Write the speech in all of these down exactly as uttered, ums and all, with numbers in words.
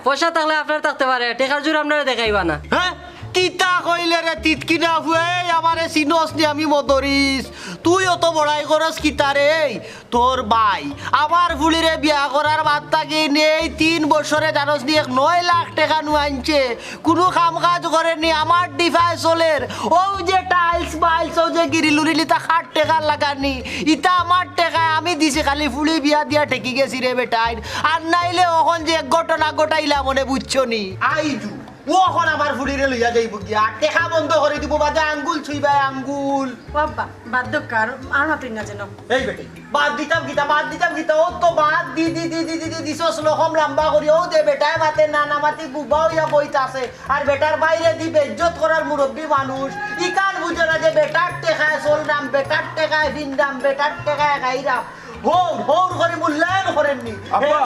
পয়সা থাকলে আপনার থাকতে পারে, টেকার জোর আপনারে দেখাইবা না। হ্যাঁ? কিতা কইলে রে তিতকিনা ফুয়ে, আমারে চিনস নি আমি মদরিছ? তুই অত বড়াই করস কিতা রে? এই তোর ভাই আমার ফুড়িরে বিয়া করার বাদ থাকি নেই তিন বছরে জানস নি এক নয় লাখ টেকা নু আনছে। কুনু কাম কাজ করেনি, আমার ডিফায় চলের। অউ যে টাইলস মাইলস, অউ যে গিরিল উরিল, ইতা কার টেকার লাগানি, ইতা আমার টেকায় আমি দিছি, খালি ফুড়ি বিয়া দিয়া ঠেকি গেছি রে বেটাইন। আর নাইলে অখন যে ঘটনা ঘটাইলা মনে বুঝছো নি? আইজু, ও অখন আমার ফুড়িরে লইয়া যাইব গিয়া, টেকা বন্ধ করি দিব, বাদে আঙ্গুল ছুইবায় আঙ্গুল। ও আব্বা, বাদ দেউক্কা, আর, আর মাতইন না যেন। এই বেটি, বাদ দিতাম কিতা, বাদ দিতাম কিতা, ও তো বাদ দি, দি, দি, দি, দি, দি, দিছস লহম লাম্বা করি, ও দে বেটায় মাতে না, না মাতি বুবা অইয়া বইতাছে। আর বেটার বাইরে দি বেইজ্জত করার মুরব্বি মানুষ, ইখান বুঝে না যে বেটার টেকায় চলরাম, বেটার টেকায় ফিনরাম, বেটার টেকায় খাইরাম। হৌর, হৌর করি মূল্যায়ন করেননি। আব্বা,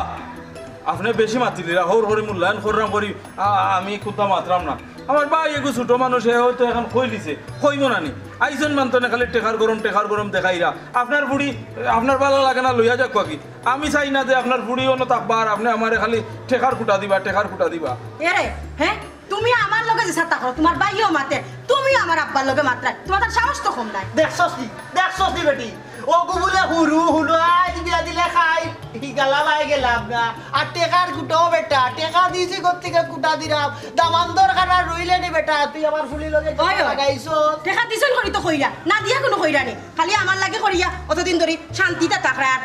আপনে বেশি মাতিলিরা, হৌর করি মূল্যায়ন কররাম করি, আ-, আমি কুন্তা মাতরাম না। আমার ভাই এগু ছোট মানুষ, হে হয়তো অখন কইলিছে, কইব না নি? আইছইন মানতনে খালি টেকার গরম, টেকার গরম দেখাইরা। আপনার ফুড়ি, আপনার ভালা লাগে না, লইয়া যাউক্কা গি। আমি চাই না যে আপনার ফুড়ি অনো থাকবা আর আপনে আমারে খালি টেকার খুটা দিবা, টেকার খুটা দিবা। এরে, হ্যাঁ? তুমি আমার লগে যে ছাতা করো, তুমার ভাইও মাতে, তুমিও আমার আব্বার লগে মাতরায়, তুমার তার সাহস তো কম নায়। দেখছস নি, দেখছস নি বেটি, অগু বুলে হুরু, হুনো আইজ বিয়া দিলে খাই, হিগালা বায় গেলাম না। আর টেকার গুটাও বেটা, টেকা দিছি গতিকে গুটা দিরাম, দামান্দর খানা রইলে নি বেটা, তুই আমার ফুড়ির লগে অয়, অয়। লাগাইছস। টেকা দিছইন করি তো কইরা, না দিয়া কুনু কইরা নি, খালি আমার লাগি করিয়া অতদিন ধরি শান্তিতে থাকরায় আর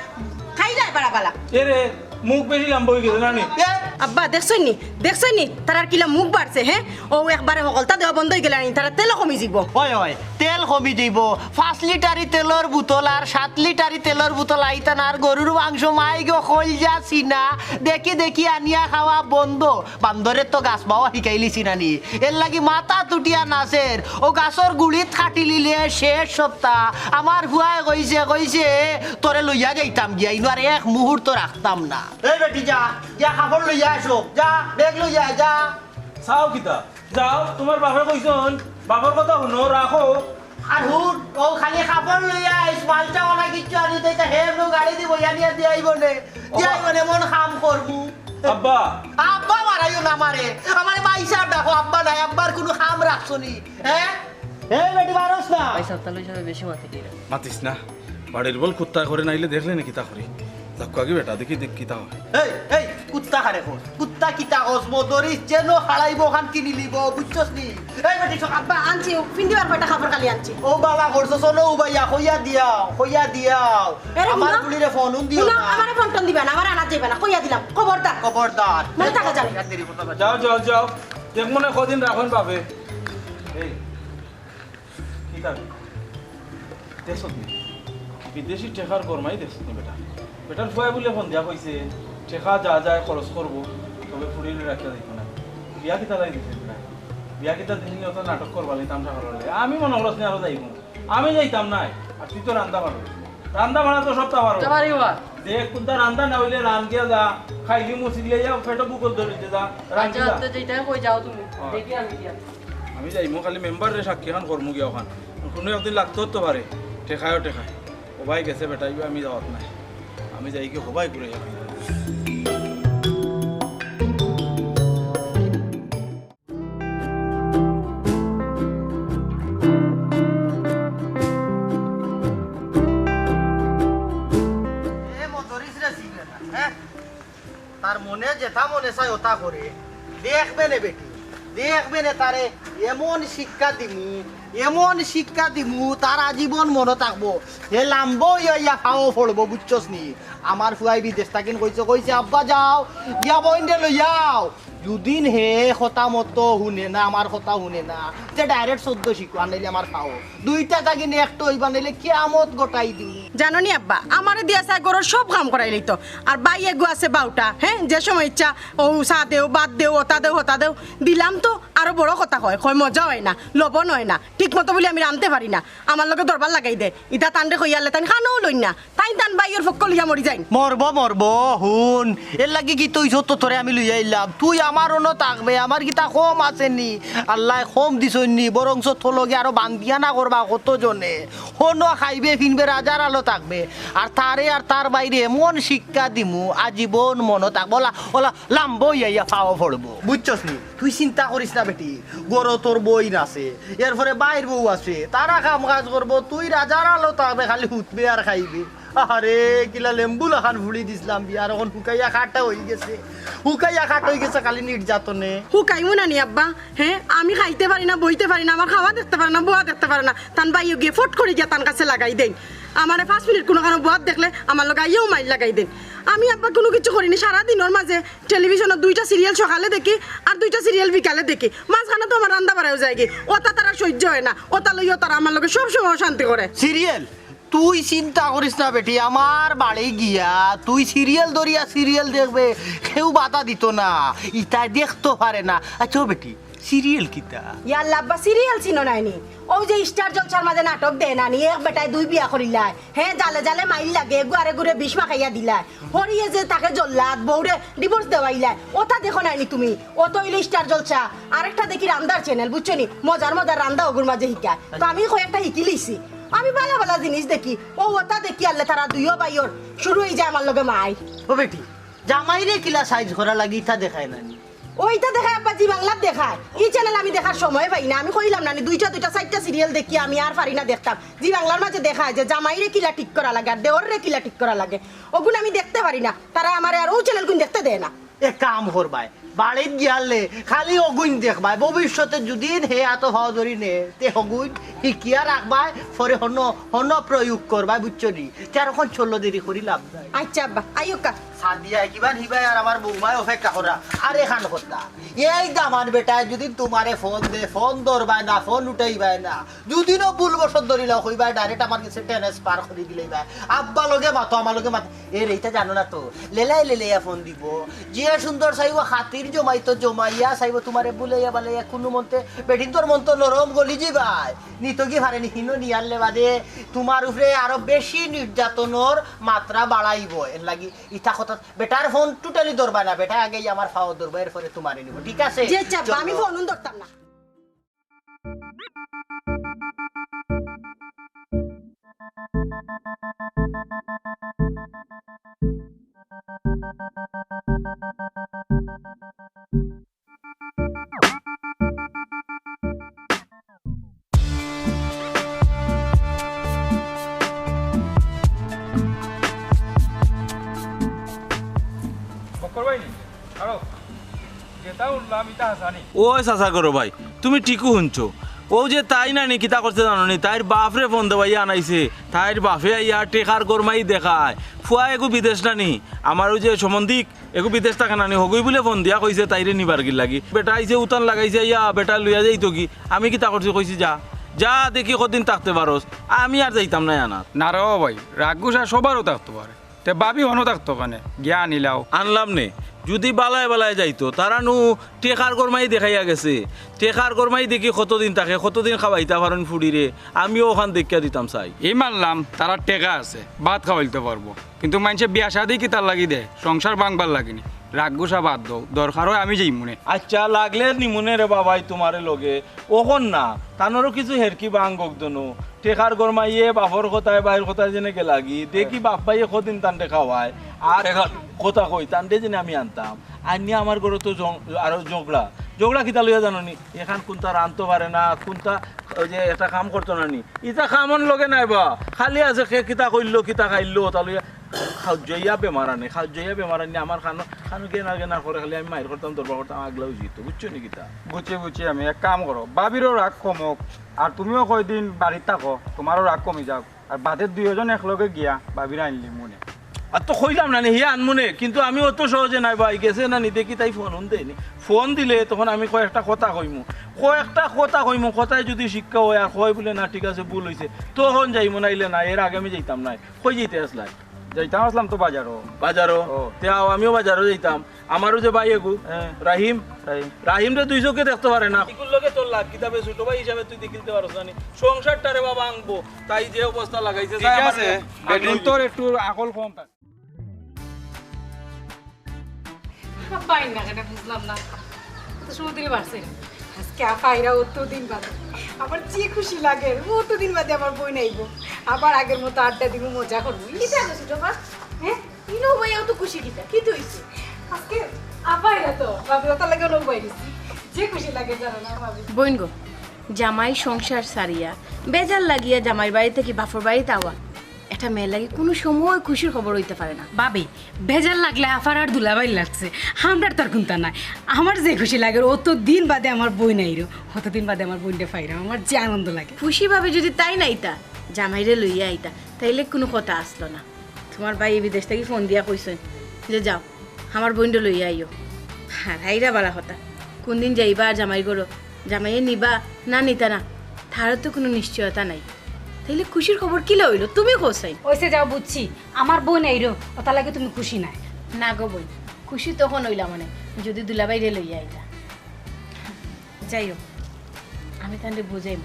খাইলায় বাড়া বালা। এরে, মুখ বেশি লাম্বা অই গেছে না নি? এ? আব্বা, দেখছইন নি? দেখছইন নি? তারার কিলা মুখ বাড়ছে, হ্যাঁ? অউ একবারে হকলতা দেওয়া বন্ধ অই গেলে নি, তারার তেলও কমি যিব। অয়, অয়, তেল কমি যিব। পাঁচ লিটারি তেলর বোতল আর সাত লিটারি তেলর বোতল আইতা না, আর গরুর মাংস মাই গো কইলজা সিনা, দেখি দেখি আনিয়া খাওয়া বন্ধ। বান্দরে তো গাছ বাওয়া হিকাইলিছি না নি, এর লাগি মাথা তুটিয়া নাচের। অউ গাছর গুড়িত খাটিলিলে শেষ সপ্তাহ। আমার ফুয়ায় কইছে, কইছে, তোরে লইয়া যাইতাম গিয়া, ইনো আর এক মুহূর্ত রাখতাম না। এই বেটি যা, গিয়া কাপড় লইয়া আয়, যা, ব্যাগ লইয়া আয়, যা। চাও কিতা? যাও, তুমার বাপে কইছইন, বাপর কথা হুনো, রাখো। আর হুন, অউ খালি কাপড় লইয়া আইস, মালটা অলা কিচ্ছু আনি তো, ইতা হে নু গাড়ি দি বইয়া নিয়া দিয়া আইব নে। দিয়া আইব নে, এমন কাম করমু। আব্বা। আব্বা মারাইও না আমারে। আমারে ভাইসাব ডাকো, আব্বা নায়, আব্বার কুনু কাম রাখছো নি? হ্যাঁ? এই বেটি মারস না। ভাইসাব, তাইলে অউ হিসাবে বেশি মাতি দিরা। মাতিস না। বাড়ির বল কুত্তায় করে নাইলে দেখলে নি কিতা করি। যাউক্কা গি বেটা, দেখি দেখ কিতা অয়। এই, এই, কুত্তা কারে কস? কুত্তা কিতা কস? মদরিছ যেন হারাইব, অখান কিনিলিব, বুঝছস নি? এই বেটি, সব আব্বা, আনছি, অউ ফিন্দিবার কয়টা কাপড় খালি আনছি। অউ বালা করছস, অনো উবাইয়া, কইয়া দিয়াও, কইয়া দিয়াও। এরে আমার হুনো, ফুড়িরে ফোন উন দিও হুনো, না। আমারে ফোন টোন দিবা না, আমারে আনাত যাইবা না, কইয়া দিলাম, খবরদার। খবরদার। মনে থাকে জানি। এক দেরি করতে পারছি। যাও, যাও, যাও। দেখ মনে কদিন রাখইন বাপে। এই, কিতা? দেখছত নি? বিদেশি টেকার গরমাই দেখছত নি বেটা? বেটার ফুয়ায় বুলে ফোন দিয়া কইছে, টেকা যা যায় খরচ করব, তবে ফুড়িরে রাখিয়া যাইতো না। বিয়া কিতা লাগি দিছে বেটা? বিয়া কিতা দিছে নি, অত নাটক করবার লাগি, তামশা করবার লাগি। আমি মনো করছি নি আরো যাইমু। আমি যাইতাম নায়। আর তুই তো রান্দা পারস। রান্দা বাড়া তো সবতা পারস। তা পারি বা। যে কুন্তা রান্দা না অইলে রান গিয়া যা, খাইলি মুসিলে যা, পেটো ভুকো ধরিতে যা, রান আচ্ছা, গিয়া যা। আচ্ছা, যেটা কই যাও তুমি। হ্যাঁ। দেখি আমি গিয়া। আমি যাইমু, খালি মেম্বাররে সাক্ষী খান করমু গিয়া অখান। কুনু একদিন লাগতো তো পারে, টেকায়ও টেকায়। ও ভাই গেছে বেটা, ইবা আমি যাওয়াত নাই। আমি যাই কি হবাই ঘুরে যাবো। এ মদরিছ রে, সিগারেট, হ্যাঁ? তার মনে যেতা মনে চায় ওতা করে। দেখবে নে বেটি, দেখবে নে তারে এমন শিক্ষা দিমু, এমন শিক্ষা দিমু, তার আজীবন মনো থাকবো। হে লাম্বা অইয়া ইয়া পাও পড়বো, বুঝছস নি? আমার ফুয়ায় বিদেশ থাকিন কইছে, কইছে, "আব্বা যাও, গিয়া বইনরে লইয়াও।" দুদিন হে কথা মতো হুনে না, আমার কথা হুনে না, তে direct চৌদ্দ শিকো, আর নাইলে আমার পাও। দুইটা থাকি নে একটা অইবা, নাইলে কিয়ামত ঘটাই দিমু। জানো নি আব্বা, আমারে দিয়া চায় ঘরর সব কাম করাইলিতো। আর ভাই এগু আছে বাউটা, হ্যাঁ, যে সময় ইচ্ছা অউ চা দেও, ভাত দেও, ওতা দেও, হতা দেও। দিলাম তো আরো বড় কথা কয়, কয় মজা অয় না, লবণ অয় না, ঠিক মতো বুলে আমি রানতে পারি না। আমার লগে দরবার লাগাই দে, ইতা তানরে কইয়ারলে তাইন কানো লইন না। তাইন তান ভাইর পক্ষ লইয়া মরি যাইন। মরবো, মরবো, হুন। এর লাগি কিতা অইছে তো তোরে আমি লইয়া আইলাম। তুই আমার অনো থাকবে, আমার কিতা কম আছে নি? আল্লায় কম দিছইন নি, বরঞ্চ থলগে আরো বান্দিয়া না করবা কত জনে। হনো খাইবে ফিনবে রাজার আলো থাকবে। আর তারে আর তার বাইরে এমন শিক্ষা দিমু, আজীবন মনো থাকবো। ওলা, ওলা লাম্বা অইয়া ইয়া পাও পড়বো। বুঝছস নি? তুই চিন্তা করিস না বেটি, ঘরো তোর বইন আছে, এরপরে বাইর বউ আছে, তারা কাম কাজ করবো, তুই রাজার আলো থাকবে, খালি হুতবে আর খাইবে। আরে, কিলা লেম্বু লাখান ফুড়ি দিছলাম বিয়ার, অখন হুকাইয়া খাটা অইগেছে। হুকাইয়া খাটা অইগেছে খালি নির্যাতনে। হুকাইমু না নি আব্বা? হে, আমি খাইতে পারি না, বইতে পারি না, আমার খাওয়া দেখতে পারে না, বওয়া দেখতে পারে না। তান ভাইও গিয়া ফট করি গিয়া তান কাছে লাগাই দেইন। আমারে পাঁচ মিনিট কুনুখানো বওয়াত দেখলে আমার লগে আইয়াউ মাইর লাগাই দেইন। আমি আব্বা কুনু কিচ্ছু করি নি, সারা দিনর মাঝে টেলিভিশনো দুইটা সিরিয়াল সকালে দেখি আর দুইটা সিরিয়াল বিকালে দেখি। মাঝখানো তো আমার রান্দা বাড়াও যায়গি, অতা তারার সইজ্য অয় না, অতা লইয়াউ তারা আমার লগে সব সময় অশান্তি করে। সিরিয়াল? তুই চিন্তা করিস না বেটি, আমার বাড়ি গিয়া তুই সিরিয়াল ধরিয়া সিরিয়াল দেখবে, কেউ বাধা দিতো না, ইতায় দেখতো পারে না। আচ্ছা ও বেটি, সিরিয়াল কিতা? ইয়াল্লা আব্বা, সিরিয়াল চিনো নায় নি? অউ যে স্টার জলসার মাঝে নাটক দেয় না নি, এক বেটায় দুই বিয়া করিলায়, হে, জালে জালে মাইর লাগে, এগু আরেগুরে বিষ মাখাইয়া দিলায়, হরিয়ে যে তাকে জল্লাদ, বউরে ডিভোর্স দেওয়াইলায়, অতা দেখো নায় নি তুমি? অতা অইলো স্টার জলসা। আরেকটা দেখি রান্দার চ্যানেল, বুঝছো নি? মজার মজার রান্দা অগুর মাঝে হিকায়। তো আমি কয়েকটা হিকিলিছি। আমি বালা বালা জিনিস দেখি। অউ অতা দেখি আল্লে তারা দুইও ভাইওর শুরু অইযায় আমার লগে মাইর। ও বেটি, জামাইরে কিলা সাইজ করা লাগি ইতা দেখায় না নি? অউ ইতা দেখায় আব্বা, জি বাংলাত দেখায়। ই চ্যানেল আমি দেখার সময় পাই না। আমি কইলাম না নি, দুইটা দুইটা চাইরটা সিরিয়াল দেখি, আমি আর পারি না দেখতাম। জি বাংলার মাঝে দেখায় যে জামাইরে কিলা ঠিক করা লাগে আর দেওররে কিলা ঠিক করা লাগে, অগুন আমি দেখতে পারি না। তারা আমারে আর অউ চ্যানেলগুন দেখতে দেয় না। এক কাম করবায়, বাড়িত গিয়ালে খালি অগুইন দেখবায়। ভবিষ্যতে যুদি হে আতো পাও ধরি নে, তে অগুইন হিকিয়া রাখবায়, পরে হনো, হনো প্রয়োগ করবায়, বুঝছো নি? তে আর অখন চলো, দেরি করি লাভ নাই। আচ্ছা আব্বা, আইউক্কা। সাদিয়া, কিবান হিবায় আর আমার বৌমায় অপেক্ষা করা। আর এখান কথা, এই দামান বেটায় যুদি তুমারে ফোন দে, ফোন ধরবায় না, ফোন উঠাইবায় না, যুদি নু ভুলবশত ধরিলাও, কইবায় ডাইরেক্ট আমার গেছে ট্রান্সফার করি দিলাইবায়। আব্বা লগে মাতো, আমার লগে মাতো। এ রে, ইতা জানো না তো, লেলায় লেলাইয়া ফোন দিবো। যে সুন্দর চাইবো, খাতির জমাইতো, জমাইয়া চাইবো তুমারে বুলাইয়া বালাইয়া কুনুমন্তে। বেটিন্তর মন তো নরম, গলি যিবায়। নিতোগি পারে নি, হিনো নিয়ারলে বাদে তুমার উপরে আরো বেশি নির্যাতনর মাত্রা বাড়াইবো। এরলাগি ইতা কথা, বেটার ফোন totally ধরবায় না, বেটায় আগেই আমার পাও ধরবো, এরপরে তুমারে নিবো, ঠিক আছে? জি আচ্ছা আব্বা, আমি চলো। ফোন ধরতাম না। বক্কর ভাই নি? আরো যেটা শুনলাম, ইটা হাছা নি? ওই চাচা করো ভাই, তুমি ঠিকউ হুনছো। অউ যে তাই নানি কিতা করছে জানো নি? তাইর বাফরে ফোন দেওয়াইয়া আনাইছে। তাইর বাফে আইয়া টেকার গরমাই দেখায়। ফুয়া এগু বিদেশ নানি, আমার অউ যে সম্বন্ধিক, এগু বিদেশ থাকে নানি, হগুই বুলে ফোন দিয়া কইছে তাইরে নিবার গির লাগি। বেটা আইছে উতান লাগাইছে, ইয়া বেটা লইয়া যাইতো কি? আমি কিতা করছি, কইছি, "যা, যা দেখি কদিন থাকতে পারস, আমি আর যাইতাম নায় আনাত।" না রে বাবা ভাই, রাগ গুসা সবারও থাকতো পারে। তে ভাবি হনো থাকতো কেনে? গিয়া আনিলাও। আনলাম নে, যুদি বালায় বালায় যাইতো, তারা নু টেকার গরমাই দেখাইয়া গেছে। টেকার গরমাই দেখি কতদিন থাকে, কতদিন খাওয়াইতা পারইন ফুড়িরে, আমিও অখান দেখিয়া দিতাম চাই। ই মানলাম, তারার টেকা আছে, ভাত খাওয়াইতে পারবো, কিন্তু মাইনষে বিয়া শাদি কিতার লাগি দে? সংসার ভাংবার লাগি নি। রাগ গুসা বাদ দেও, দরকার অয় আমি যাইমুনে। আচ্ছা, লাগলে নিমুনে রে বাবাই তুমারে লগে, অখন না, তানরও কিছু হেরকি ভাঙ্গক দনু। টেকার গরমাইয়ে বাফর কথায়, ভাইর কথায় যেনে গেলাগি, দেখি বাফ ভাইয়ে কদিন তানরে খাওয়ায়। আর টেকার কথা কই, তানরে যেনে আমি আনতাম। আনিয়া আমার ঘরো তো জং-, আরো ঝগড়া। ঝগড়া কিতা লইয়া জানো নি? এখান কুনতা রানতো পারে না, কুনতা অউ যে একটা কাম করতো না নি। ইতা কামর লগে নাই বা। খালি আছে কে কিতা কইলো, কিতা খাইলো, তা লইয়া খাউজ্জইয়া বেমার আনে, খাউজ্জইয়া বেমার আনে, আমার খানো, খানো গেনা গেনা করে, খালি আমি মাইর করতাম, দরবার করতাম, আগলাও জিতো, বুঝছো নি কিতা? বুঝছি, বুঝছি আমি। এক কাম করো, ভাবিরও রাগ কমক, আর তুমিও কয়দিন বাড়িত থাকো, তুমারও রাগ কমি যাউক। আর বাদে দুইওজন একলগে গিয়া ভাবিরে আনলিমুনে। আর তো কইলাম না নি, হিয়া আনমুনে, কিন্তু আমি অত সহজে নাই ভাই, গেছে না নি, দেখি তাই ফোন উন দেয়নি। ফোন দিলে তখন আমি কয়েকটা কথা কইমু, কয়েকটা কথা কইমু, কথায় যুদি শিক্ষা অয় আর কয় বুলে, "না, ঠিক আছে, ভুল অইছে," তখন যাইমু, নাইলে না, এর আগে আমি যাইতাম নায়। কই যাইতে আছলায়? যাইতাম আছলাম তো বাজারো। বাজারো? ও। তে আও, আমিও বাজারো যাইতাম। আমারও যে ভাই এগু, হ্যাঁ। রাহিম। রাহিম। রাহিমরে দুই চোখে দেখতো পারে না। ইগুর লগে তোর লাগ কিতা বে, ছোট ভাই হিসাবে তুই দেখিলতে পারস না নি? সংসারটারে বাবা আনবো, তাই যে অবস্থা লাগাইছে, ঠিক তাই আমার আছে, আমার বেটিন্তর একটু আকল কম থাকে। পাই না কেন বুঝলাম না। তো সমুদ্রে বাড়ছে না। আজকে আফা আইরা অতদিন বাদে। আমার যে খুশি লাগে, অতদিন বাদে আমার বইন আইবো। আবার আগের মতো আড্ডা দিমু, মজা করমু। কিতা গো ছোট মা? হ্যাঁ? ইনো বইয়াও তো খুশি কিতা? কিতা অইছে? আজকে আফা আইরা তো, ভাবি, অতার লাগি অনেক বাইরেছি। যে খুশি লাগে জানো না, ভাবি। বইন গো, জামাই সংসার সারিয়া, বেজার লাগিয়া জামাইর বাড়ি থাকি বাফর বাড়িত আওয়া, একটা মেয়ের লাগি কুনু সময় খুশির খবর অইতে পারে না। ভাবি, বেজার লাগলে আফার আর দুলাভাইর লাগছে, আমরার তার কুন্তা নাই। আমার যে খুশি লাগে, অতদিন বাদে আমার বইন আইরো, অতদিন বাদে আমার বইনরে পাইরাম, আমার যে আনন্দ লাগে। খুশি ভাবি যদি তাইন আইতা, জামাইরে লইয়া আইতা, তাইলে কুনু কথা আছলো না। তুমার ভাইয়ে বিদেশ থাকি ফোন দিয়া কইছইন যে, "যাও, আমার বইনরে লইয়া আইও।" আর আইরা বালা কথা, কুনদিন যাইবা আর জামাইর ঘরো, জামাইয়ে নিবা না নিতা না, তারও তো কুনু নিশ্চয়তা নাই। তাইলে খুশির খবর কিলা অইলো? তুমি কও চাইন। অইছে, যাও বুঝছি, আমার বইন আইরো, অতার লাগি তুমি খুশি নায়। না গো বইন, খুশি তখন অইলাম মানে, যদি দুলাভাইরে লইয়া আইতা। যাই হোক, আমি তানরে বুঝাইমু,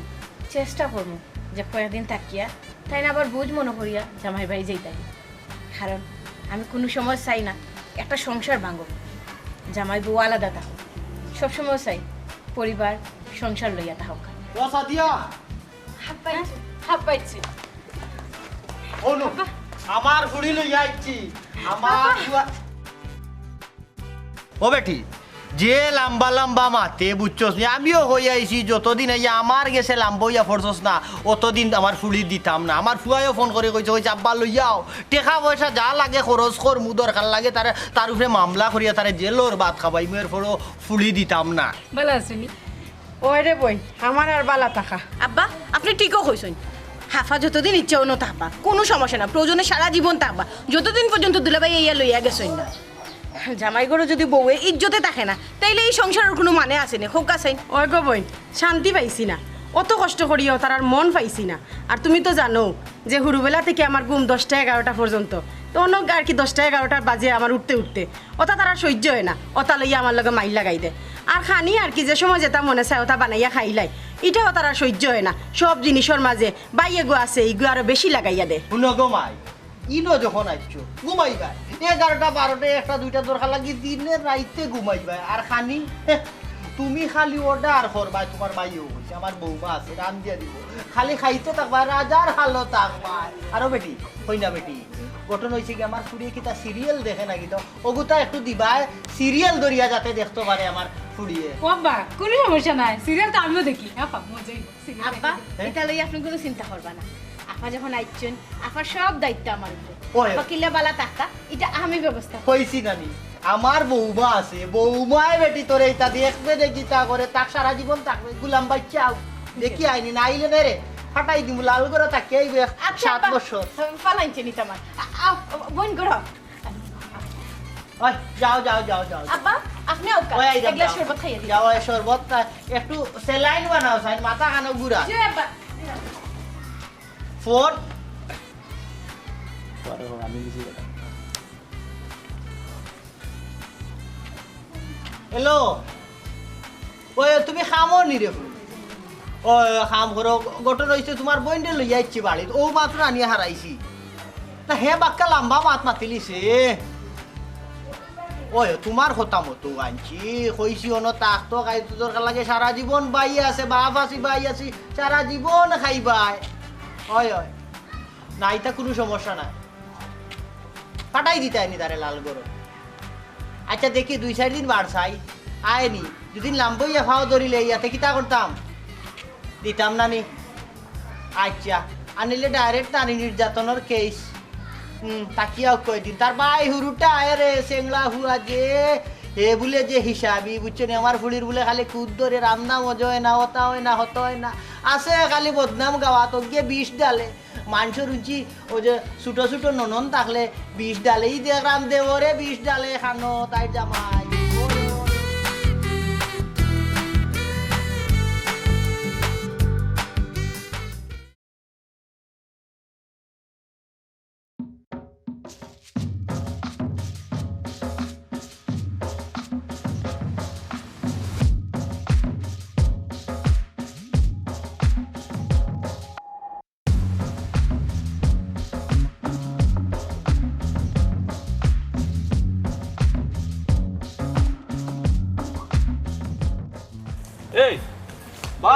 চেষ্টা করমু যে কয়েকদিন থাকিয়া তাইন আবার বুঝ মনো করিয়া জামাইর বাড়ি যাইতাম। কারণ আমি কুনু সময় চাই না একটা সংসার ভাঙুক, জামাই বউ আলাদা থাকুক। সবসময় চাই পরিবার সংসার লইয়া থাকুক। ও সাদিয়া, হাঁপাইছে, হাঁপাইছে। অনু, আমার ফুড়ি লইয়া আইছি। আমার ফুয়া। ও বেটি, যে লাম্বা লাম্বা মাতে বুঝছস নি, আমিও কই আইছি, যতদিন আইয়া আমার গেছে লাম্বা অইয়া পড়ছস না, অতদিন আমার ফুড়ি দিতাম না। আমার ফুয়ায়ও ফোন করি কইছে, কইছে, "আব্বা লইয়াও, টেকা পয়সা যা লাগে খরচ করমু, দরকার লাগে তারে, তার উপরে মামলা করিয়া তারে জেলর ভাত খাবাইমু, এরপরও ফুড়ি দিতাম না।" ভালা আছো নি? ওই রে বইন, আমার আর বালা থাকা। আব্বা, আপনে ঠিকউ কইছইন। হাফা যতদিন ইচ্ছা অনো থাকবা, কুনু সমস্যা না, প্রয়োজনে সারা জীবন থাকবা, যতদিন পর্যন্ত দুলাভাই আইয়া লইয়া গেছইন না। জামাই ঘরো যদি বউয়ে ইজ্জতে থাকে না, তাইলে ই সংসারর কুনু মানে আছে নি? কউক্কা চাইন। ওই গো বইন, শান্তি পাইছি না, অত কষ্ট করিয়াও তারার মন পাইছি না। আর তুমি তো জানো যে হুরুবেলা থাকি আমার ঘুম দশটা এগারোটা পর্যন্ত, তো অনো আর কি দশটা এগারোটার বাজে আমার উঠতে উঠতে। অতা তারার সইজ্য অয় না, অতা লইয়া আমার লগে মাইর লাগাই দে। আর খানি আর কি, যে সময় যেটা মনে চায় অতা বানাইয়া খাইলাই, ইটাও তারার সইজ্য অয় না। সব জিনিসর মাঝে ভাই এগু আছে, ইগু আরো বেশি লাগাইয়া দে। হুনো গো মাই, ইনো যখন আইছো, ঘুমাইবায়। এগারোটা, বারোটা, একটা, দুইটা দরকার লাগি দিনে রাইতে ঘুমাইবায়। আর খানি, তুমি খালি order করবায়, তুমার ভাইও কইছে, আমার বৌমা আছে, রান্দিয়া দিবো। খালি খাইতে থাকবায়, রাজার হালো থাকবায়। আরো বেটি, কই না বেটি, ঘটনা অইছে কি, আমার ফুড়িয়ে কিতা serial দেখে নাকি, তো অগুতা একটু দিবায়, serial ধরিয়া যাতে দেখতো পারে আমার ফুড়িয়ে। ও আব্বা, কুনু সমস্যা নাই, serial তো আমিও দেখি। হ্যাঁ, আব্বা, মজাই। আব্বা, হ্যাঁ? ইটা লইয়া আপনে কুনু চিন্তা করবা না। আপা যখন আইছইন, আপার সব দায়িত্ব আমার উপরে। ওই। আপা কিলা বালা থাকতা, ইটা আমি ব্যবস্থা করমু। কইছি না নি, আমার বৌমা আছে, বৌমায় বেটি তোরে ইটা দেখবে, দেখি তা করে, তাক সারা জীবন থাকবে, গুলাম বাচ্চা। দেখি আইনি, না আইলে নে রে, ফাটাই দিমু, লাল করে থাকি আইবে এক আচ্ছা, সাত আব্বা, বছর। ফালাইছে নি তামার। আ, আ, বইন করো। ওই, যাও, যাও, যাও, যাও। আব্বা, আপনে আউক্কা, ওই, আইলাম, এক গ্লাস যাও। শরবত খাইয়া দিন। যাও, ওই শরবত না, একটু saline বানাও, সাইন, মাথা খানো ঘুরা। জি, আব্বা। ফোন। পরে হোক, আমি busy কথা। হ্যালো। ওই, তুমি খামো নি রে? ওই, কাম করো, ঘটনা অইছে তুমার বইনরে লইয়া আইছি বাড়িত, অউ মাত্র আনিয়া হারাইছি। তা হে বাক্কা লাম্বা মাত মাতিলিছে। ওই, তুমার কথা মতো আনছি, কইছি অনো থাকতো, খাইতো দরকার লাগে, সারা জীবন ভাই আছে, বাপ আছি, ভাই আছি, সারা জীবন খাইবায়। ওই, ওই। না, ইতা কুনু সমস্যা না। ফাটাই দিতায় নি তারে লাল ঘরো। আচ্ছা, দেখি দুই চাইর দিন বার চাই, আয় নি। দুদিন লাম্বা অইয়া ফাও ধরিলে ইয়াতে কিতা করতাম? দিতাম না নি। আচ্ছা, আনিলে direct নারী নির্যাতনর case। হুম, থাকিয়াও কয়দিন। তার ভাই হুরুটা আয় রে, চেংলা হুয়া যে, হে বুলে যে হিসাবি, বুঝছো নি? আমার ফুড়ির বুলে খালি খুদ ধরে, রান্দা মজা অয় না, অতা অয় না, হতা অয় না। আছে খালি বদনাম গাওয়াত, অগিয়ে বিষ ডালে। মানষর উঞ্চি অউ যে ছোট ছোট ননন থাকলে বিষ ডালেই দেখরাম দেওরে, বিষ ডালে খানো তাই জামাই।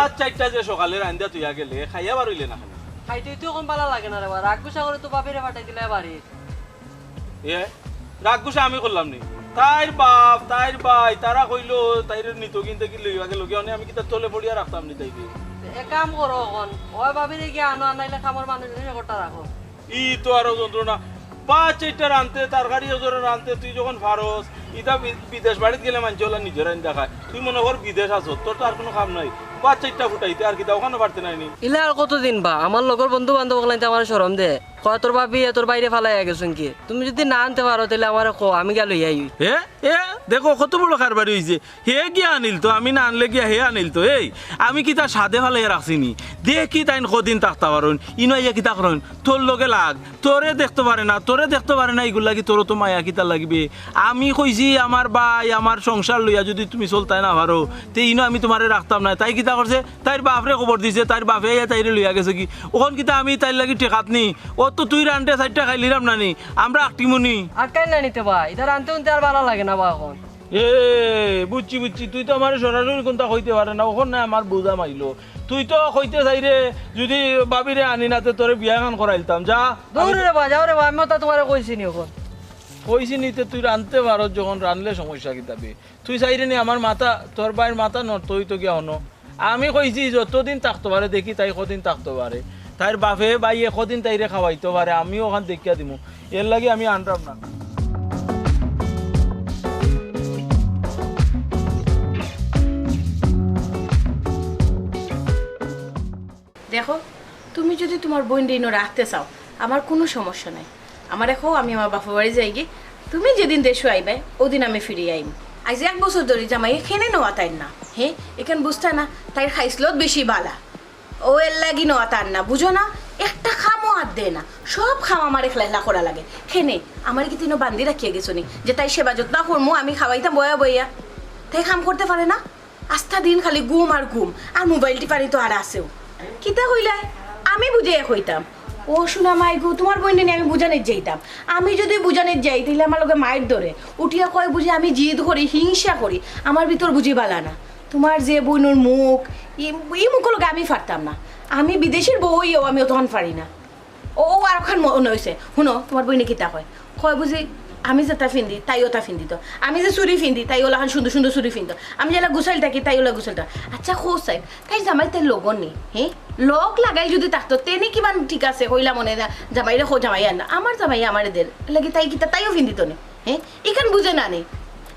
পাঁচ চাইরটা যে সকালে রান্দিয়া থইয়া গেলে, খাইয়া বার অইলে না কেনে? খাইতে তো অখন ভালা লাগে না রে বা, রাগ গুসা করে তো বাপেরে পাঠাই দিলে বাড়ি। এ, রাগ গুসা আমি করলাম নি। তাইর বাপ, তাইর ভাই, তারা কইলো, তাইরে নিতো কিনতে কি লইয়া গেল কি, অনে আমি কিতা তলে পড়িয়া রাখতাম নি তাইরে? এক কাম করো অখন, ওই বাপেরে গিয়া আনো, আনাইলে কামর মানুষ এনে করতা রাখো। ই তো আরো যন্ত্রণা। পাঁচ চাইরটা রানতে, তরকারি ওজোরে রানতে, তুই যখন ফারস, ইতা বি-, বিদেশ বাড়িত গেলে মানষে অলা নিজর রান্দা খায়। তুই মনে কর বিদেশ আছস, তোর তো আর কুনু কাম নাই। পাঁচ চাইরটা ফুটাইতে আর কিতা অখানো পারতে নায় নি? ইলা আর কতদিন বা? আমার লগর বন্ধু বান্ধব অকলাইন্তে আমারে শরম দে। কয়, "তোর ভাবিয়ে তোর ভাইরে ফালাইয়া গেছইন কি? তুমি যুদি না আনতে পারো, তাইলে আমারে কও, আমি গিয়া লইয়া আই।" এ, এ, দেখো কত বড় কারবারি অইছে। হে গিয়া আনিলতো, আমি না আনলে গিয়া হে আনিলতো। এই, আমি কিতা সাদে ফালাইয়া রাখছি নি? দেখি তাইন কদিন থাকতা পারইন, ইনো আইয়া কিতা করইন? তোর লগে লাগ, তোরে দেখতো পারে না, তোরে দেখতো পারে না, ইগুর লাগি তোরও তো মায়া কিতা লাগিবে? আমি কইছি, আমার ভাই, আমার সংসার লইয়া যুদি তুমি চলতায় না পারো, তে ইনো আমি তুমারে রাখতাম না। তাই কিতা করছে? তাইর বাপরে খবর দিছে, তাইর বাপে আইয়া তাইরে লইয়া গেছে কি? অখন কিতা আমি তাইর লাগি ঠেকাত নি? ও তো তুই রানতে চাইরটা খাইলিরাম না নি, আমরা আটকিমু নি। আটকাইন না নিতে বা, ইতা রানতে উনতে আর ভালা লাগে না বা অখন। এ, বুঝছি, বুঝছি, তুই তো আমারে সরাসরি কুনতা কইতে পারে না, অখন না আমার বুঝা মাইলো। তুই তো কইতে চাইরে, যুদি ভাবিরে আনি না, তে তোরে বিয়া খান করাইলতাম, যা। দূর রে বা, যাও রে বা, আমি অতা তুমারে কইছি নি অখন। কইছি নি, তে তুই রানতে পারস যখন, রানলে সমস্যা কিতা বে? তুই চাইরে নি আমার মাথা, তোর ভাইর মাথা নষ্ট অইতো গিয়া অনো। আমি কইছি যতদিন থাকতো পারে, দেখি তাই কদিন থাকতো পারে। তাইর বাপে ভাইয়ে কদিন তাইরে খাওয়াইতো পারে, আমিও অখান দেখিয়া দিমু। এর লাগি আমি আনরাম না। দেখো, তুমি যুদি তুমার বইনরে ইনো রাখতে চাও, আমার কুনু সমস্যা নাই। আমারে কও, আমি আমার বাপর বাড়ি যাইগি। তুমি যেদিন দেশো আইবায়, অউদিন আমি ফিরি আইমু। আইজ এক বছর ধরি জামাইয়ে কেনে নেওয়াত আইন না। হে, ইখান বুঝতা না, তাইর খাইছলত বেশি ভালা। অউ এর লাগি নেওয়াত আইন না, বুঝো না? একটা কামও আত দেয় না, সব কাম আমারে একলা একলা করা লাগে। কেনে, আমারে কিতা ইনো বান্দি রাখিয়া গেছো নি? যে তাইর সেবা যত্ন করমু, আমি খাওয়াইতাম বইয়া বইয়া। তাই কাম করতে পারে না? আস্তা দিন খালি ঘুম আর ঘুম, আর মোবাইল টিপানি তো আর আছেউ। কিতা কইলায়? আমি বুঝাইয়া কইতাম। ও সোনা মাই গো, তুমার বইনরে নি আমি বুঝানিত যাইতাম। আমি যুদি বুঝানিত যাই, তাইলে আমার লগে মাইর ধরে। উঠিয়া কয় বুঝি আমি জিদ করি, হিংসা করি। আমার ভিতর বুঝি ভালা না। তুমার যে বইনর মুখ, ই, ই মুখর লগে আমি পারতাম না। আমি বিদেশর বউ অইয়াও আমি অতখান পারি না। ও, ও আর অখান মনো অইছে। হুনো, তুমার বইনে কিতা কয়? কয় বুঝি, আমি যেতা ফিন্দি, তাইও অতা ফিন্দিতো। আমি যে চুড়ি ফিন্দি, তাই অলাখান সুন্দর সুন্দর চুড়ি ফিন্দো। আমি যেলা গুছাইল থাকি, তাই অলা গুছাইল থাকো। আচ্ছা, কও চাই, তাইর জামাই তাইর লগর নি, হে? লগ লাগাইল যুদি থাকতো, তে নি কিমান ঠিক আছে, কইলাম অনে না, জামাইরে কও জামাই আন না। আমার জামাই আমারে দের, এর লাগি তাই কিতা, তাইও ফিন্দিতো নে, হে? ইখান বুঝে না নি,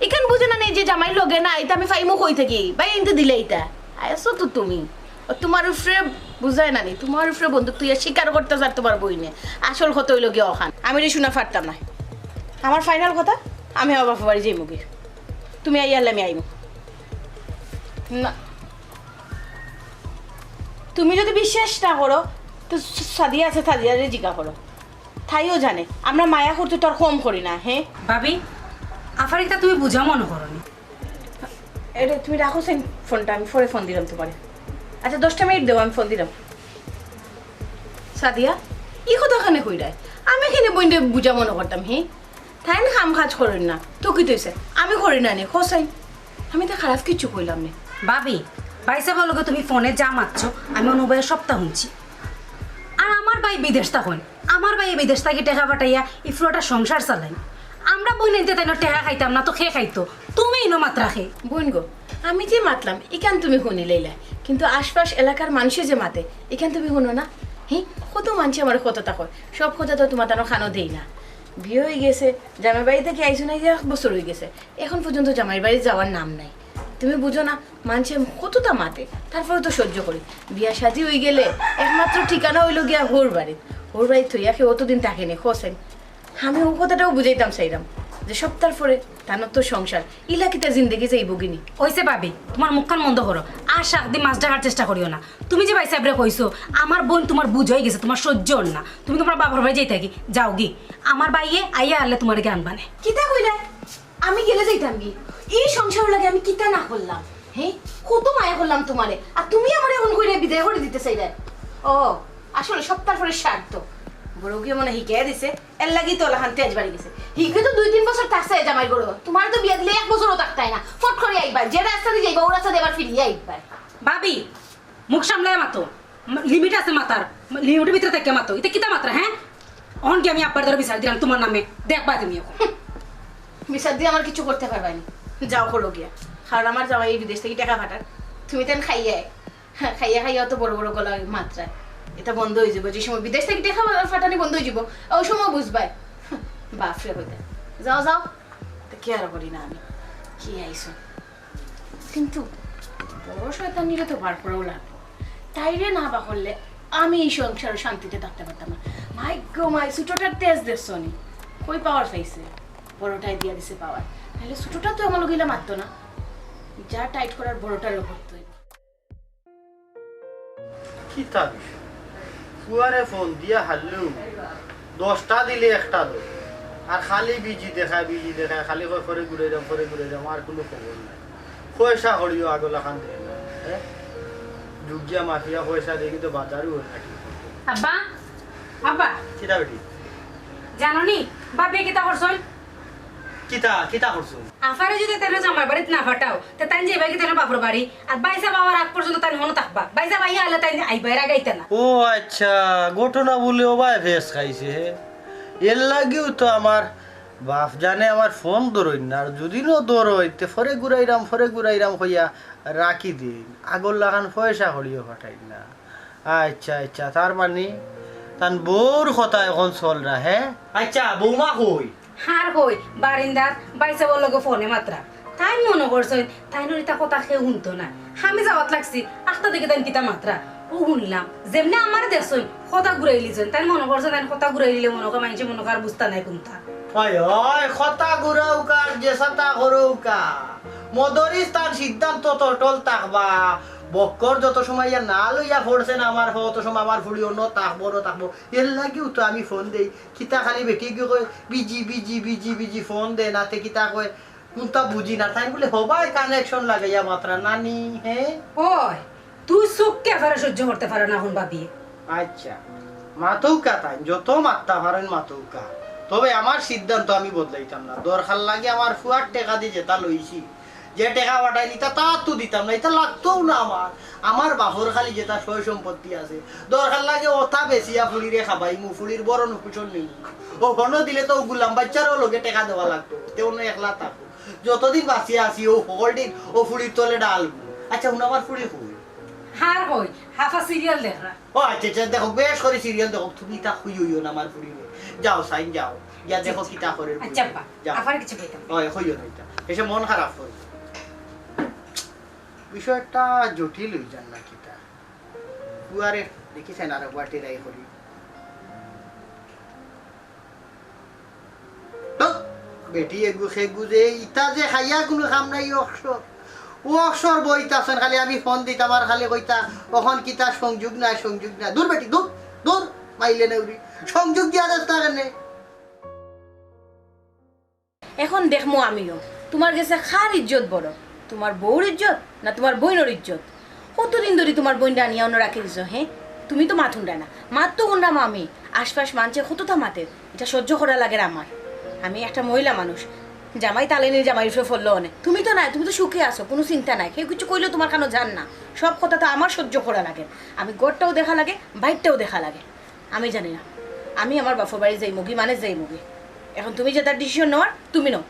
ইখান বুঝে না নি যে জামাই লগে নাই, ইতা আমি পাইমু কই থাকি, ভাই আনতে দিলে ইতা। আইছো তো তুমি। ও তুমার উপরে বুঝায় না নি, তুমার উপরে বন্দুক থইয়া স্বীকার করতে চার তুমার বইনে। আসল কথা অইলো গিয়া অখান। আমি রে শুনা পারতাম না। আমার ফাইনাল কথা, আমি আমার বাপর বাড়ি যাইমু গি। তুমি আইয়ারলে আমি আইমু। না। তুমি যুদি বিশ্বাস না করো, তো সাদিয়া আছে, সাদিয়ারে জিগা করো। তাইও জানে, আমরা মায়া করতে তো আর কম করি না, হে? ভাবি, আফারে কিতা তুমি বুঝা মনো করো নি? এরে, তুমি রাখো সেই ফোনটা, আমি পরে ফোন দিরাম তুমারে। আচ্ছা, দশটা মিনিট দেও, আমি ফোন দিরাম। সাদিয়া, ই কথা কেনে কইরায়? আমি কেনে বইনরে বুঝা মনো করতাম, হে? তাইন কাম কাজ করইন না, তো কিতা অইছে? আমি করি না নি, কও চাই। আমি তো খারাপ কিচ্ছু কইলাম না। ভাবি, ভাইসাবর লগে তুমি ফোনে যা মাতছো, আমি অনুভবে সবতা হুনছি। আর আমার ভাই বিদেশ থাকইন, আমার ভাইয়ে বিদেশ থাকি টেকা পাঠাইয়া ই পুরাটা সংসার চালাইন। আমরা বইনাইন্তে তাইনর টেকা খাইতাম না তো কে খাইতো? তুমি ইনো মাতরা কে? বইন গো, আমি যে মাতলাম, ইখান তুমি হুনিলাইলা, কিন্তু আশপাশ এলাকার মানষে যে মাতে, ইখান তুমি হুনো না? হি, কত মানষে আমারে কততা কয়, সব কথা তো তুমার তানো কানো দেই না। বিয়া অইগেছে, জামাই বাড়ি থাকি আইছো না, এক বছর অইগেছে, এখন পর্যন্ত জামাই বাড়ি যাওয়ার নাম নাই। তুমি বুঝো না, মানষে কততা মাতে, তারপরে তো সহ্য করি। বিয়া শাদি অইগেলে একমাত্র ঠিকানা অইলো গিয়া হউর বাড়িত। হউর বাড়িত থইয়া কেউ অতদিন থাকে নি, কও চাই। আমি অউ কথাটাও বুঝাইতাম চাইরাম যে সপ্তার পরে তানর তো সংসার, ইলা কিতা জিন্দেগি যাইবো গিনি? অইছে ভাবি, তুমার মুখখান বন্ধ করো। আর শাক দি মাছ ঢাকার চেষ্টা করিও না। তুমি যে ভাইসাবরে কইছো, আমার বইন তুমার বুঝ অইগেছে, তুমার সহ্য অর না, তুমি তুমার বাপর বাড়ি যাইতায় গি, যাওগি। আমার ভাইয়ে আইয়া হারলে তুমারে গি আনবানে। কিতা কইলায়? আমি গেলে যাইতাম গি? ই সংসারর লাগি আমি কিতা না করলাম? হে, কত মায়া করলাম তুমারে, আর তুমি আমারে অখন কইরায় বিদায় করি দিতে চাইরায়। ও, আসলে সপ্তার পরে শ্রাদ্ধ। বড় গিয়ে মনে হিকাইয়া দিছে, এর লাগি তো অলাখান তেজ বাড়ি গেছে। হিগে তো দুই তিন বছর থাকছে জামাইর ঘরো, তুমারে তো বিয়া দিলে এক বছরও থাকতায় না, ফট করি আইবায়, যে রাস্তা দি যাইবায় অউ রাস্তা দি আবার ফিরিয়া আইবায়। ভাবি, মুখ সামলাইয়া মাতো, লিমিট আছে মাতার, লিমিটর ভিতরে থাকিয়া মাতো। ইতা কিতা মাতরা, হ্যাঁ? অখন কি আমি আব্বার দ্বারা বিচার দিলাম তুমার নামে? দেখবায় তুমি অখন। বিচার দিয়া আমার কিচ্ছু করতে পারবায় নি, যাও করো গিয়া। কারণ আমার জামাই বিদেশ থাকি টেকা পাঠার, তুমি তাইন খাইয়ায়, খাইয়া খাইয়া অত বড় বড় গলা মাতরায়, ইতা বন্ধ অইযিবো। যে সময় বিদেশ থাকি টেকা পাঠানি বন্ধ অইযিবো, অউ সময় বুঝবায়। বাফরে কইতা, যাও যাও, তে কি আর করি না আমি, কি আইছো। কিন্তু বড় শয়তানিরে তো বার করাউ লাগবো। তাইরে না বার করলে আমি ই সংসারো শান্তিতে থাকতে পারতাম না। মাই গো মাই, ছোটটার তেজ দেখছো নি? কই পাওয়ার পাইছে? বড়টায় দিয়া দিছে পাওয়ার। নাইলে ছোটটা তো আমার লগে ইলা মাততো না। যা টাইট করার বড়টারেউ করতো। কিতা বিষয়? ফুয়ারে ফোন দিয়া হারলেউ দশটা দিলে একটা দেয়। আর খালি বিজি দেখায়, বিজি দেখায়, খালি কয়, "পরে ঘুরাইরাম, পরে ঘুরাইরাম", আর কুনু খবর নাই। পয়সা কড়িও আগর লাখান দেয় না, হ্যাঁ? জুগিয়া মাফিয়া পয়সা দেয়, কিন্তু বাজারও অয় না ঠিক মতো। আব্বা, আব্বা। কিতা বেটি? জানো নি, ভাবিয়ে কিতা করছইন? কিতা, কিতা করছইন? আফারে যদি তাইন জামাইর বাড়িত না পাঠাও, তে তাইন যাইবা কিতা তাইন বাফর বাড়ি? আর বাইসাব আওয়ার আগ পর্যন্ত তাইন হনো থাকবা। বাইসাব আইয়া হারলে তাইন আইবা, এর আগে আইতা না। ও আচ্ছা, ঘটনা বুলে অবায় ফেস খাইছে, হে? এরলাগিউ তো আমার বাফজানে আমার ফোন ধরইন না, আর যদি নু ধরইন, তে পরে ঘুরাইরাম, পরে ঘুরাইরাম কইয়া রাখি দেইন। আগর লাখান পয়সা কড়িও পাঠাইন না। আচ্ছা, আচ্ছা, তার মানি তান বউর কথা অখন চলরা, হে? আচ্ছা, বউমা কই? আর কই, বারিন্দাত বাইসাবর লগে ফোনে মাতরা। তাইন মনো করছইন, তাইনর ইতা কথা কেউ হুনতো নায়। আমি যাওয়াত লাগছি, আখতা দেখি তাইন কিতা মাতরা। অউ হুনলাম, যেমনে আমারে দেখছইন, কথা ঘুরাইলিছইন। তাইন মনো করছইন, তাইন কথা ঘুরাইলিলে মনো কয় মাইনষে মনো কয় আর বুঝতা নায় কুনতা। অয়, অয়, কথা ঘুরাউক আর যেতা করউক্কা। মদরিছ তান সিদ্ধান্তত অটল থাকবা। বক্কর যত সময় ইয়া না লইয়া পড়ছে না আমার, অত সময় আমার ফুড়ি অনো থাকবো, অনো থাকবো। এরলাগিউ তো আমি ফোন দেই। কিতা খালি বেটিগু কয়, "busy, busy, busy, busy", phone দেয় না, তে কিতা কয়, কুনতা বুঝি না। তাইন বুলে হবায় কানেকশন লাগাইয়া মাতরা নানি, হে? ওই, তুই চুক্কা আফারে সহ্য করতে পারো না অখন ভাবিয়ে। আচ্ছা, মাতউক্কা তাইন, যত মাততা পারইন মাতউক্কা। তবে আমার সিদ্ধান্ত আমি বদলাইতাম না। দরকার লাগে আমার ফুয়ার টেকা দি যেতা লইছি, যে টেকা পাঠাইন, ইতা তার তো দিতাম না, ইতা লাগতোউ না আমার। আমার বাফর খালি যেতা সয় সম্পত্তি আছে, দরকার লাগে অতা বেচিয়া ফুড়িরে খাবাইমু, ফুড়ির ভরণ পোষণ নিমু। অউ হনো দিলে তো অউ গুলাম বাইচ্চারও লগে টেকা দেওয়া লাগতো, তে অনো একলা থাকো। যতদিন বাঁচিয়া আছি, অউ হকলদিন অউ ফুড়ির তলে ঢালমু। আচ্ছা, হুনো, আমার ফুড়ি কই? আর কই, হাফা সিরিয়াল দেখরা। ও আচ্ছা, আচ্ছা, দেখো, বেশ করি সিরিয়াল দেখো, তুমি ইতা কইও না আমার ফুড়িরে। যাও, সাইন যাও, গিয়া দেখো কিতা করে। আচ্ছা, আব্বা, যাও। আফারে কিছু কইতাম। ওই, কইও না ইতা, এসে মন খারাপ করে। বিষয়টা জটিল অই যার না কিতা? ফুয়ারে দেখি চাইন আরেকবার ট্রাই করি। তো বেটি এগু খেগু যে ইতা যে খাইয়া কুনু কাম নাই, অকসর। অউ অকসর বইতা আছইন, খালি আমি ফোন দিতাম আর খালি কইতা, "অখন কিতা সংযোগ নাই, সংযোগ নাই।" দূর বেটি, দূর, দূর, মাইলে নেউরি। সংযোগ দিয়া দেস না কেনে? এখন দেখমু আমিও, তুমার গেছে কার ইজ্জত বড়, তুমার বউর ইজ্জত না তুমার বইনর ইজ্জত? কতদিন ধরি তুমার বইনরে আনিয়া অনো রাখি দিছো, হে? তুমি তো মাত হুনরায় না, মাত তো হুনরাম আমি। আশপাশ মানষে কততা মাতের, ইটা সহ্য করা লাগের আমার। আমি একটা মহিলা মানুষ, জামাই তালে নি জামাইর উপরে ফড়লো অনে। তুমি তো নায়, তুমি তো সুখে আছো, কুনু চিন্তা নাই। কেউ কিছু কইলেও তুমার কানো যার না। সব কথা তো আমার সহ্য করা লাগের। আমি ঘরটাও দেখা লাগে, বাইরটাও দেখা লাগে। আমি জানি না, আমি আমার বাফর বাড়ি যাইমুগি মানে যাইমুগি। এখন তুমি যেতা ডিসিশন নেওয়ার, তুমি নেও।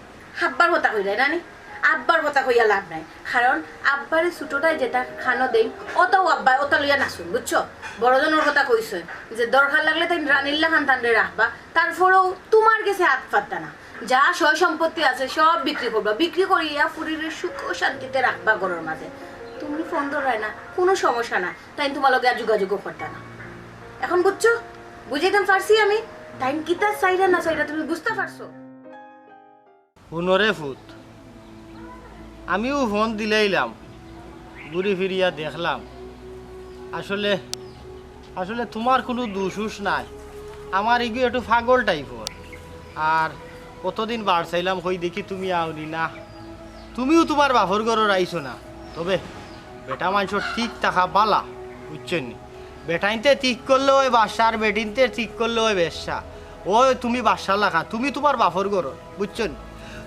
আব্বার কথা কইরায় নানি, আব্বার কথা কইয়া লাভ নাই, কারণ আব্বারে ছোটটায় যেতা কানো দেইন, অতাউ আব্বায় অতা লইয়া নাচইন, বুঝছো? বড়জনর কথা কইছইন যে দরকার লাগলে তাইন রানীর লাখান তানরে রাখবা, তারপরেও তুমার গেছে আত পাততা না। যা সয় সম্পত্তি আছে সব বিক্রি করবা, বিক্রি করিয়া ফুড়িরে সুখ ও শান্তিতে রাখবা ঘরর মাঝে। তুমি ফোন ধররায় না, কুনু সমস্যা না, তাইন তুমার লগে আর যোগাযোগও করতা না। এখন বুঝছো? বুঝাইতাম পারছি আমি, তাইন কিতা চাইরা না চাইরা তুমি বুঝতা পারছো? হুনো রে ফুত, আমিও ফোন দিলাইলাম, ঘুরি ফিরিয়া দেখলাম, আসলে, আসলে তুমার কুনু দুষ-উষ নাই। আমার ইগু একটু পাগল টাইপর। আর কতদিন বার চাইলাম, কই দেখি তুমি আওনি না। তুমিও তুমার বাফর ঘরর আইছো না। তবে বেটা মানষর ঠিক থাকা বালা, বুঝছো নি? বেটাইন্তে ঠিক করলে অয় বাদশা, আর বেটিন্তে ঠিক করলে অয় বেশ্যা। অয় তুমি বাদশার লাখান, তুমি তুমার বাফর ঘরর, বুঝছো নি?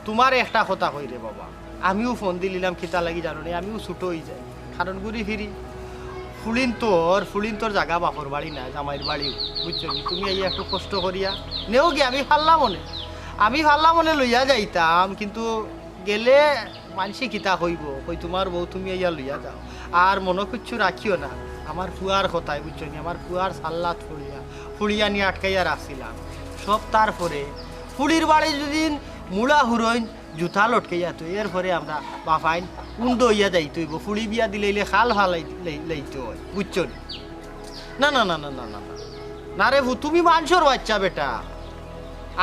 তুমারে একটা কথা কই রে বাবা, আমিও ফোন দিলিলাম, কিতা লাগি জানো নি? আমিও ছুটো অই যাই, কারণ ঘুরি ফিরি ফুলিন্তর, ফুলিন্তর জাগা বাপর বাড়ি না, জামাইর বাড়ি, বুঝছো নি? তুমি আইয়া একটু কষ্ট করিয়া নেও গি, আমি পারলাম অনে, আমি পারলাম অনে লইয়া যাইতাম, কিন্তু গেলে মানষে কিতা কইবো, কই তুমার বউ তুমি আইয়া লইয়া যাও। আর মনো কিচ্ছু রাখিও না, আমার ফুয়ার কথায়, বুঝছো নি? আমার ফুয়ার সাল্লাত ফুড়িয়া, ফুড়িয়া নি আটকাইয়া রাখছিলাম। সব তার পরে ফুড়ির বাড়ি যদি মুড়া হুরইন জুতা লটকাইয়া তো এরপরে আমরা বাফাইন উন্দ অইয়া যাইতে অইবো। ফুড়ি বিয়া দিলাইলে খাল ফালাই লাই-, লাইতে অয়, বুঝছো নি? না, না, না, না, না, না, না। না রে ফু, তুমি মানষর বাইচ্চা বেটা।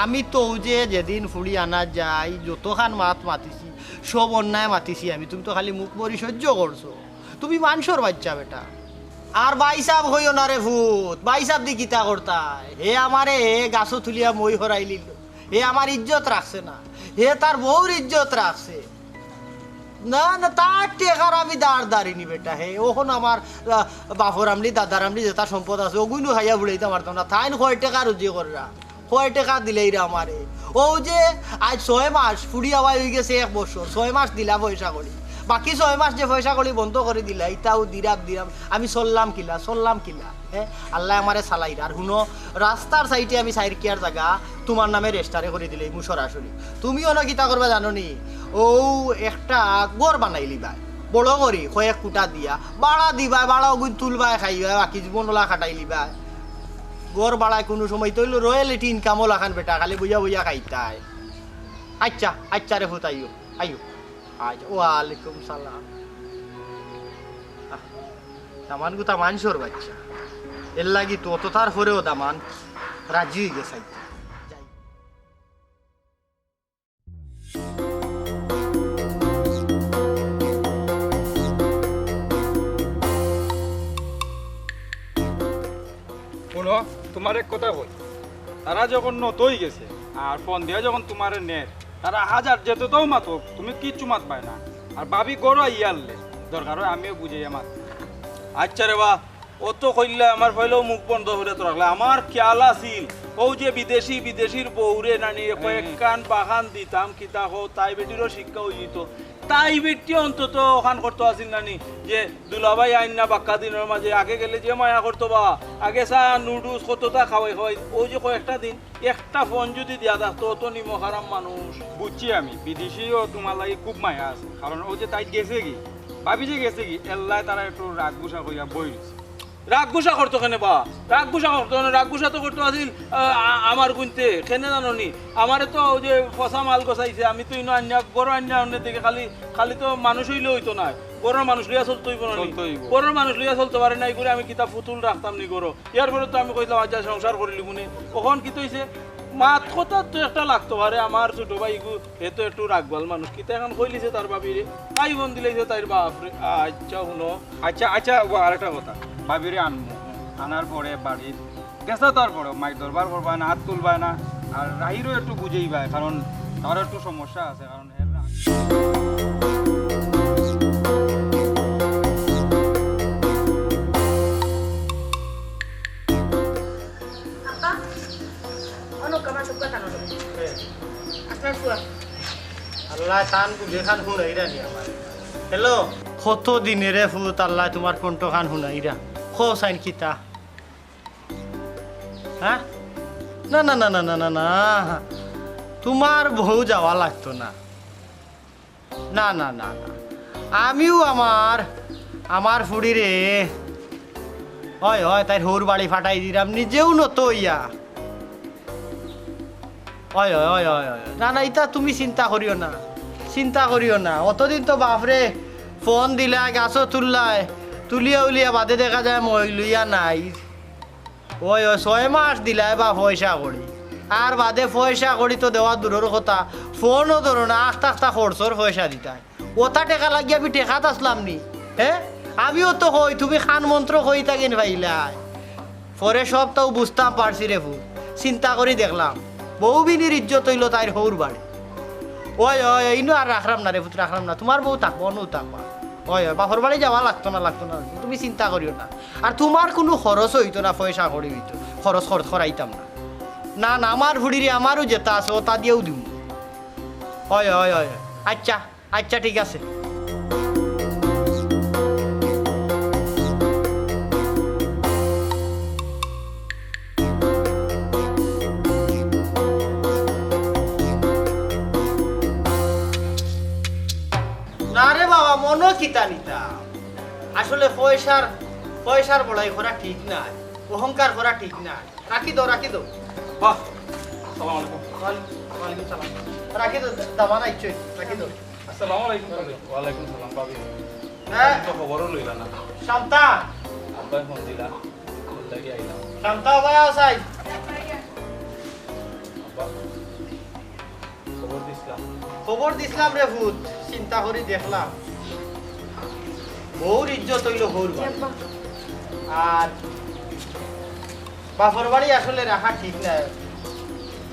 আমি তো অউ যে যেদিন ফুড়ি আনা যাই, যতখান মাত মাতিছি, সব অন্যায় মাতিছি আমি। তুমি তো খালি মুখ ভরি সহ্য করছো। তুমি মানষর বাইচ্চা বেটা। আর ভাইসাব কইও না রে ফুত, ভাইসাব দি কিতা করতায়? হে আমারে গাছো তুলিয়া মই হরাইলিলো। হে আমার ইজ্জত রাখছে না, হে তার বউর ইজ্জত রাখছে না। না, তার টেকার আমি দাঁড় দাঁড়িনি বেটা। হে অখন আমার, আহ, বাপর আমলি, দাদার আমলি যেতা সম্পদ আছে, অগুইনও খাইয়া ফুড়াইতাম পারতাম না। তাইন কয় টেকা রুজি কররা, কয় টেকা দিলাইরা আমারে। অউ যে আইজ ছয় মাস, ফুড়ি আওয়ায় অইগেছে এক বছর, ছয় মাস দিলা পয়সা করি, বাকি ছয় মাস যে পয়সা করি বন্ধ করি দিলা, ইতাও দিরাম দিরাম, আমি চললাম কিলা, চললাম কিলা? হে, আল্লায় আমারে চালাইরা। আর হুনো, রাস্তার সাইডে আমি চাইর কিয়ার জাগা তুমার নামে রেজিস্টারি করি দিলাইমু সরাসরি। তুমি অনো কিতা করবা জানো নি? অউ একটা ঘর বানাইলিবায়, বড় করি কয়েক কুটা দিয়া, ভাড়া দিবায়, ভাড়া অগুইন তুলবায়, খাইবায়, বাকি জীবন অলা কাটাইলিবায়। ঘর ভাড়ায় কুনু সময় তো অইলো royalty income অলাখান বেটা, খালি বইয়া বইয়া খাইতায়। আইচ্ছা, আইচ্ছা রে ফুত, আইও, আইও। আইচ্ছা, ওয়ালাইকুম সালাম। আহ, দামান গুতা মানষর বাইচ্চা। এরলাগি তো অত তার পরেও দামান রাজি অইগেছে আইতে। যাই। হুনো, তুমারে এক কথা কই, তারা যখন নত অইগেছে, আর ফোন দিয়া যখন তুমারে নের, তারা হাজার যেততাউ মাতউক, তুমি কিচ্ছু মাতবায় না। আর ভাবি ঘরো আইয়া হারলে, দরকার অয় আমিও বুঝাইয়া মাত। আইচ্ছা রে বা, অত কইলা, আমার পয়লাউ মুখ বন্ধ করি তো রাখলা। আমার খেয়াল আছিল, অউ যে বিদেশি, বিদেশির বউরে নানি, কয়েকখান বাখান দিতাম, কিতা কও, তাই বেটিরও শিক্ষা অইযিতো। তাই বেটি অন্তত অখান করতো আছিল নানি, যে দুলাভাই আইন না বাক্কা দিনর মাঝে, আগে গেলে যে মায়া করতো বা, আগে চা, নুডলস কততা খাওয়াই খাওয়াই, অউ যে কয়েকটা দিন একটা ফোন যুদি দিয়া থাকতো, অত নিমক হারাম মানুষ। বুঝছি আমি, বিদেশিও তুমার লাগি খুব মায়া আছে, কারণ অউ যে তাই গেছেগি, ভাবি যে গেছেগি, এল্লায় তারা একটু রাগ গুসা কইয়া বই রইছে। রাগ গুসা করতো কেনে বা? রাগ গুসা করতো কেনে? রাগ গুসা তো করতো আছিল, আ, আ, আমার গুনতে। কেনে জানো নি? আমারে তো অউ যে ফসা মাল গছাইছে, আমি তো ইনো আনিয়া, ঘরো আনিয়া অনে দেখি খালি, খালি তো মানুষ অইলে অইতো নায়। ঘরর মানুষ লইয়া চলতে অইবো না নি? চলতে অইবো। ঘরর মানুষ লইয়া চলতে পারে না, ই করে আমি কিতা ফুতুল রাখতাম নি ঘরো? ইয়ার পরে তো আমি কইলাম, আইচ্ছা, সংসার করিলিমুনে। অখন কিতা অইছে? মাত কথাত তো একটা লাগতো পারে, আমার ছোট ভাইগু, হে তো একটু রাগবাল মানুষ, কিতা অখন কইলিছে তার ভাবিরে, তাই ফোন দিলাইছে তাইর বাপরে। আইচ্ছা, হুনো। আইচ্ছা, আইচ্ছা, ও আরেকটা কথা, ভাবিরে আনমু, আনার পরে বাড়িত গেছে, তারপরে মাইর দরবার করবায় না, আত তুলবায় না, আর রাহিরও একটু বুঝাইবায়, কারণ তারও একটু সমস্যা আছে, কারণ এর রাগ আব্বা, অনো কামা সব কথা নড়ে। আপনার ফুয়া। আল্লায় তান বুঝে খান হুনাইরা নি আমার। হ্যালো। কত দিনে রে ফুত আল্লায় তুমার কণ্ঠ খান হুনাইরা। কও চাইন কিতা? হ্যাঁ? না, না, না। তুমার বউ যাওয়া লাগতো না। না, না, না, না। আমিও আমার, আমার ফুড়িরে, অয়, অয়, তাইর হউর বাড়ি ফাটাই দিরাম, নিজেও নত অইয়া। অয়, অয়, অয়, অয়, অয়। না, না, ইতা তুমি চিন্তা করিও না। চিন্তা করিও না। অতদিন তো বাপরে ফোন দিলায়, গাছো তুললায়, তুলিয়া উলিয়া বাদে দেখা যায় মই লইয়া নাই। অয়, অয়, ছয় মাস দিলায় বা পয়সা কড়ি। আর বাদে পয়সা কড়ি তো দেওয়া দূরর কথা, ফোনও ধরো না, আস্তা আস্তা খরচর পয়সা দিতায়। অতা টেকা লাগি আমি টেকাত আছলাম নি? হে? আমিও তো কই, তুমি খান মন্ত্র কই থাকেন পাইলায়। পরে সবতাউ বুঝতাম পারছি রে ফুত। চিন্তা করি দেখলাম, বউবিনির ইজ্জত অইলো তাইর হউর বাড়ি। অয়, অয়, ইনো আর রাখরাম না রে ফুত, রাখরাম না। তুমার বউ থাকবো, অনো থাকবা। অয়, অয়, বাপর বাড়ি যাওয়া লাগতো না, লাগতো না। তুমি চিন্তা করিও না। আর তুমার কুনু খরচ অইতো না, পয়সা কড়ি অইতো। খরচ খরচ করাইতাম না। না, না, আমার ফুড়িরে আমারও যেতা আছে, অতা দিয়াউ দিমু। অয়, অয়, অয়, অয়। আইচ্ছা, আইচ্ছা, ঠিক আছে। কিতা নিতা? আসলে পয়সার, পয়সার বড়াই করা ঠিক নায়, অহংকার করা ঠিক নায়। রাখি দেও, রাখি দেও। বাহ, আসসালামু আলাইকুম। ওয়াল-, ওয়ালাইকুম সালাম। রাখি দেও, দামান আইছে, রাখি দেও। আসসালামু আলাইকুম। ওয়ালাইকুম সালাম, ভাবি। হ্যাঁ? তো খবরও লইলা না। শান্তা। আব্বায় ফোন দিলা, লাগি আইলাম। শান্তা ভাই আসাই। আব্বা, খবর দিছিলাম। খবর দিছিলাম রে পুত, চিন্তা করি দেখলাম। বউর ইজ্জত অইলো বউর বাড়ি। আর বাপর বাড়ি আসলে রাখা ঠিক না।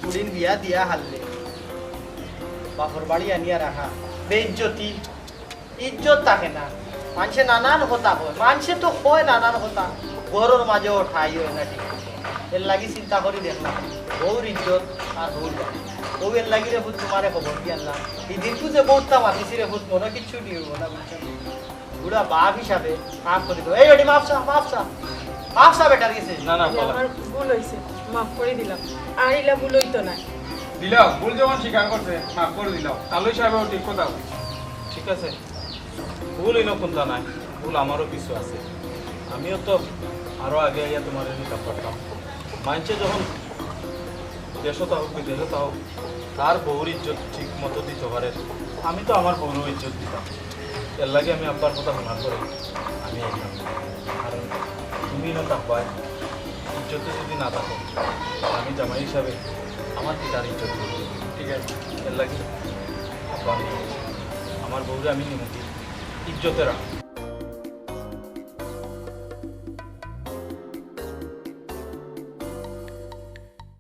কুড়িন বিয়া দিয়া হারলে বাপর বাড়ি আনিয়া রাখা বেইজ্জতি, ইজ্জত থাকে না। মানষে নানান কথা কয়, মানষে তো কয় নানান কথা, ঘরর মাঝেও ঠাই অয় না ঠিক। এর লাগি চিন্তা করি দেখলাম, বউর ইজ্জত আর বউর বাড়ি। বউ এর লাগি রে পুত তোমারে খবর দি আনলাম। ইদিনকু যে বউতটা মাতিছি রে পুত, মনো কিচ্ছু নিও না, বুঝছো? বুড়া বাপ হিসাবে মাফ করি দেও। এই বেটি, মাফ চা, মাফ চা, মাফ চা বেটার গেছে। না, না, আমার ভুল অইছে, মাফ করি দিলাম। আর ইলা ভুল অইতো না। দিলাও, ভুল যখন স্বীকার করছে, মাফ করি দিলাও। কালই সাহেব ঠিক কথা কইছে। ঠিক আছে, ভুল ইনো কুন্তা নাই, ভুল আমারও কিছু আছে। আমিও তো আরো আগে আইয়া তোমারে নিতাম পারতাম। মানষে যখন দেশো থাকুক, বিদেশো থাকুক, তার বউর ইজ্জত ঠিক মতো দিতো পারে। আমি তো আমার বউরও ইজ্জত দিতাম, এর লাগি আমি আব্বার কথা হুনার পরে আমি আইলাম। আর তুমি না থাকবায়, ইজ্জতে যদি না থাকো, আমি জামাই হিসাবে আমার পিতার ইজ্জত করবো। ঠিক আছে, এর লাগি আব্বা আমি আইছি। আমার বউরে আমি নিমুখী ইজ্জতে রাখবো।